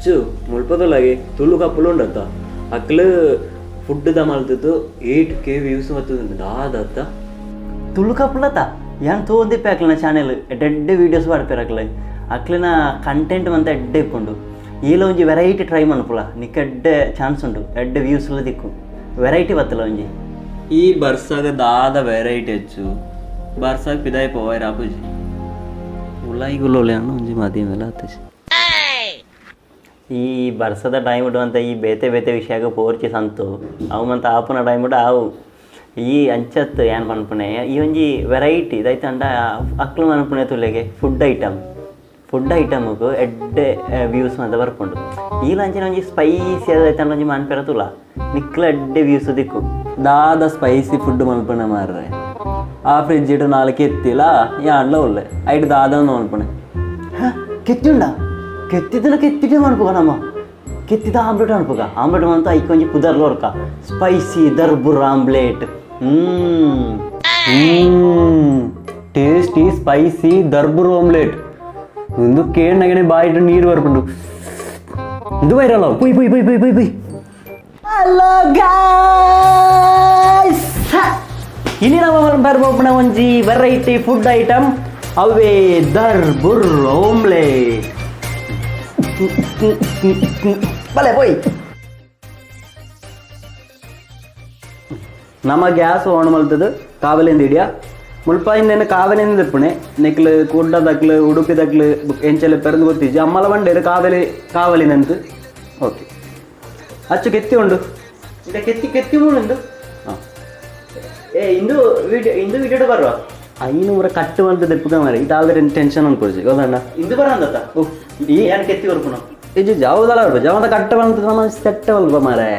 ಅಚ್ಚು ಮುಲ್ಪದೊಳಗೆ ತುಳು ಕಪ್ಪುಲು ಉಂಡತ್ತ ಅಕ್ಲು ಫುಡ್ the ಮಲ್ತದ್ದು 8K views ಬತ್ತುದುಂಡು ದಾದತ್ತ ತುಳು ಕಪ್ಪುಲತ ಯಾನ್ ತೋಂದಿಪ್ಪೆ ಅಕ್ಲೆನ ಚಾನೆಲ್ ಎಡ್ಡೆ ವೀಡಿಯೋಸ್ ಪಾಡ್ಪೆರ್ ಅಕ್ಲೆ ಅಕ್ಲೆನ ಕಂಟೆಂಟ್ ಮಂತ ಎಡ್ಡೆ ಇಪ್ಪುಂಡು. ಈಲ ಒಂಜಿ ವೆರೈಟಿ ಟ್ರೈ ಮನ್ಪುಲ ನಿಕ್ ಎಡ್ಡೆ ಚಾನ್ಸ್ ಉಂಡು, ಎಡ್ಡೆ ವ್ಯೂಸ್ ಲ ದಿಕ್ಕು ವೆರೈಟಿ ಬತ್ತಲ ಒಂಜಿ. ಈ ಬರ್ಸಾಗ ದಾದ ವೆರೈಟಿ ಹೆಚ್ಚು ಬರ್ಸಾಗ ಪಿದಾಯಿ ಪೋವೈರ್ ಆಪುಜಿ ಉಲಾಯಿಗುಲೋಲೆ ಅಣ್ಣ ಒಂಜಿ ಮದಿ ಮೇಲೆ ಆತಜಿ. ಈ ಬರ್ಸದ ಟೈಮ್ ಅಂತ ಈ ಬೇತೆ ಬೇತೆ ವಿಷಯಗ ಪೋರ್ಚಿ ಸಂತು ಅವು ಮಂತ ಆಪುನ ಟೈಮ್ ಆವು ಈ ಅಂಚತ್ತು ಏನ್ ಪನ್ಪುನೆ ಈ ಒಂಜಿ ವೆರೈಟಿ ಇದಾಯ್ತಂಡ ಅಕ್ಲು ಮನ್ಪುನೆ ತುಲೆಗೆ ಫುಡ್ ಐಟಮ್, ಫುಡ್ ಐಟಮ್ಗೆ ಎಡ್ಡೆ ವ್ಯೂಸ್ ಅಂತ ಬರ್ಪುಂಡು. ಈ ಅಂಚಿನ ಒಂಜಿ ಸ್ಪೈಸಿ ಅದಾಯ್ತಂಡ ಒಂಜಿ ಮನ್ಪೆರ ತುಲ ನಿಕ್ಲ ಎಡ್ಡೆ ವ್ಯೂಸ್ ದಿಕ್ಕು. ದಾದ ಸ್ಪೈಸಿ ಫುಡ್ ಮನ್ಪುನೆ ಮಾರ್ರೆ ಆ ಫ್ರಿಜ್ ಇಟ್ಟು ನಾಲ್ಕು ಎತ್ತಿಲ್ಲ ಯಾನ್ಲ ಒಳ್ಳೆ ಐಟ್ ದಾದ ಮನ್ಪುನೆ. ಕೆತ್ತಿಂಡ ಕೆತ್ತಿದ್ದನ ಕೆತ್ತಿಟ್ಟೆ ಮನ್ಪುಗ ನಮ್ಮ ಕೆತ್ತಿದ ಆಮ್ಲೆಟ್ ಅನ್ಪುಗ ಆಮ್ಲೆಟ್ ಮಂತ ಐಕ್ ಒಂಜಿ ಪುದರ್ಲ ಒರ್ಕ ಸ್ಪೈಸಿ ದರ್ಬುರ್ omelette. Tasty spicy ದರ್ಬುರ್ omelette ಇಂದು ಕೇಣ್ಣಗನೆ ಬಾಯಿಟ್ಟು ನೀರು ಬರ್ಪುಂಡು ಇದು ವೈರಲ್ ಪುಯ್ ಪುಯ್ ಪುಯ್ ಪುಯ್ ಪುಯ್ ಪುಯ್. ಹಲೋ ಗಾಯ್ಸ್, ಇನಿ ನಮ್ಮ ಬರ್ಬೋಪಣ ಒಂಜಿ variety food item ಅವೇ ದರ್ಬುರ್ ಆಮ್ಲೆಟ್. ಬಲೆ ಪೋಯ್ ನಮ್ಮ ಗ್ಯಾಸ್ ಆನ್ ಮಲ್ತದು ಕಾವಲಿಂದ ಹಿಡಿಯ ಮುಲ್ಪಾಯಿಂದೇನು ಕಾವಲಿಂದ ಇಪ್ಪುಣೆ ನೆಕ್ಲು ಕುಡ್ಡ ದಕ್ಲು ಉಡುಪಿ ದಕ್ಲು ಎಂಚೆಲ್ಲ ಪೆರಂದು ಗೊತ್ತಿಜ್ಜಿ ಅಮ್ಮಲ ಬಂಡೇರು ಕಾವಲಿ ಕಾವಲಿನಂತು. ಓಕೆ ಅಚ್ಚು ಕೆತ್ತಿ ಉಂಡು ಇದ ಕೆತ್ತಿ ಕೆತ್ತಿ ಮೂಡುಂಡು. ಹಾಂ ಏ ಇಂದು ವಿಡಿಯೋ ಇಂದು ವಿಡಿಯೋ ಬರುವ 500 ಕಟ್ಟು ಮಲ್ತದ ಇಪ್ಪುಗ ಮಾರೆ ಇದು ಆಲ್ರೆಡಿ ಟೆನ್ಷನ್ ಅನ್ಕೊಡ್ಸಿ ಗೊತ್ತಣ್ಣ. ಇಂದು ಬರ ಅಂದತ್ತ ಈ ಏನು ಕೆತ್ತಿ ಬರ್ಪುಣ ಇದು ಜಾವದಲ್ಲ ಬರ್ಪ ಜಾವದ ಕಟ್ಟ ಮಲ್ತದ ನಮ್ಮ ಸೆಟ್ ಮಲ್ಪ ಮಾರೆ.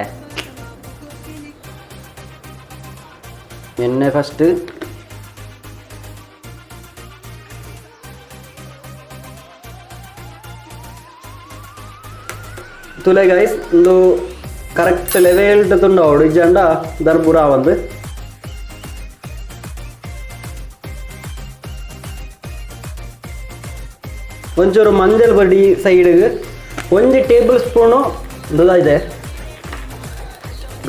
ಎಣ್ಣೆ ಫಸ್ಟ್ ತುಲೆ ಗೈಸ್ ಒಂದು ಕರೆಕ್ಟ್ ಲೆವೆಲ್ ತುಂಡು ಅವಡು ಇಜ್ಜಂಡ ದರ್ಬುರ ಒಂದು ಒಂಚೂರು ಮಂಜಲ್ ಬಡಿ ಸೈಡ್ಗೆ ಒಂಜಿ ಟೇಬಲ್ ಸ್ಪೂನು ಇದೆ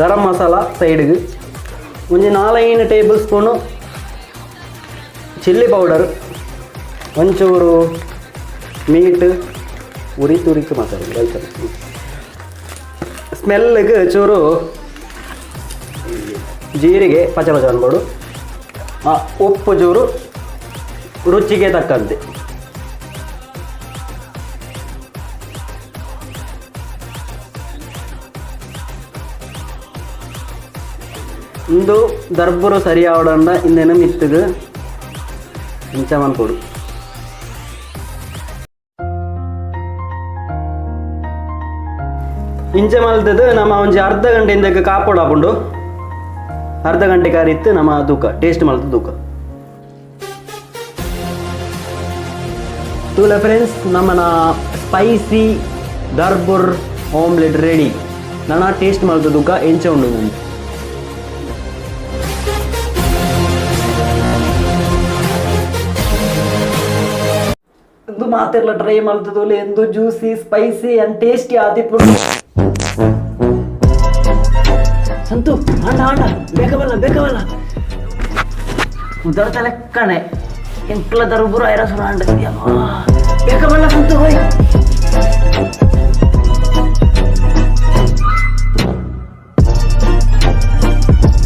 ಗರಂ ಮಸಾಲ ಸೈಡ್ಗೆ ಒಂಜಿ 4-5 table spoon chilli powder ಒಂಚೂರು ಮೀಟ್ ಉರಿ ತುರಿತು ಮಸಾಲೆ ಸ್ಮೆಲ್ಗೆ ಚೂರು ಜೀರಿಗೆ ಪಚ ಪಚ ಅನ್ಬೋಡು, ಉಪ್ಪು ಚೂರು ರುಚಿಗೆ ತಕ್ಕಂತೆ. ಇಂದು ದರ್ಬರು ಸರಿ ಆವಡಂಡ ಇಂದೇನು ಮಿತ್ತುಗು ಇಂಚ ಮನ್ಪೊಡು. ಇಂಚ ಮಲ್ತದು ನಮ್ಮ ಒಂಜಿ ಅರ್ಧ ಗಂಟೆ ಇಂದಕ್ಕೆ ಕಾಪೊಡು ಆಪುಂಡು. ಅರ್ಧ ಗಂಟೆ ಕಾರಿತ್ತು ನಮ್ಮ ತೂಕ ಟೇಸ್ಟ್ ಮಲ್ತ ತೂಕ. ತೂಲ ಫ್ರೆಂಡ್ಸ್ ನಮ್ಮನ ಸ್ಪೈಸಿ ದರ್ಬುರ್ ಆಮ್ಲೆಟ್ ರೆಡಿ. ನನ್ನ ಟೇಸ್ಟ್ ಮಲ್ತ ತೂಕ ಎಂಚ ಉಂಡು. ಎಂದು ಮಾತಿರ್ಲ ಟ್ರೈ ಮಲ್ತದೋಲೆ ಎಂದು juicy spicy and tasty ಆದಿಪ್ಪುಂಡು. Santhu ಆಂಡ ಆಂಡ ಬೇಕವಲ್ಲ ಬೇಕವಲ್ಲ ಉದರ ತಲೆಕ್ಕಣೆ ಎಂಕ್ಲ ದರ್ಬುರ ಐರ ಸುರಾಂಡ ಬೇಕವಲ್ಲ ಸಂತು ಹೋಯ್.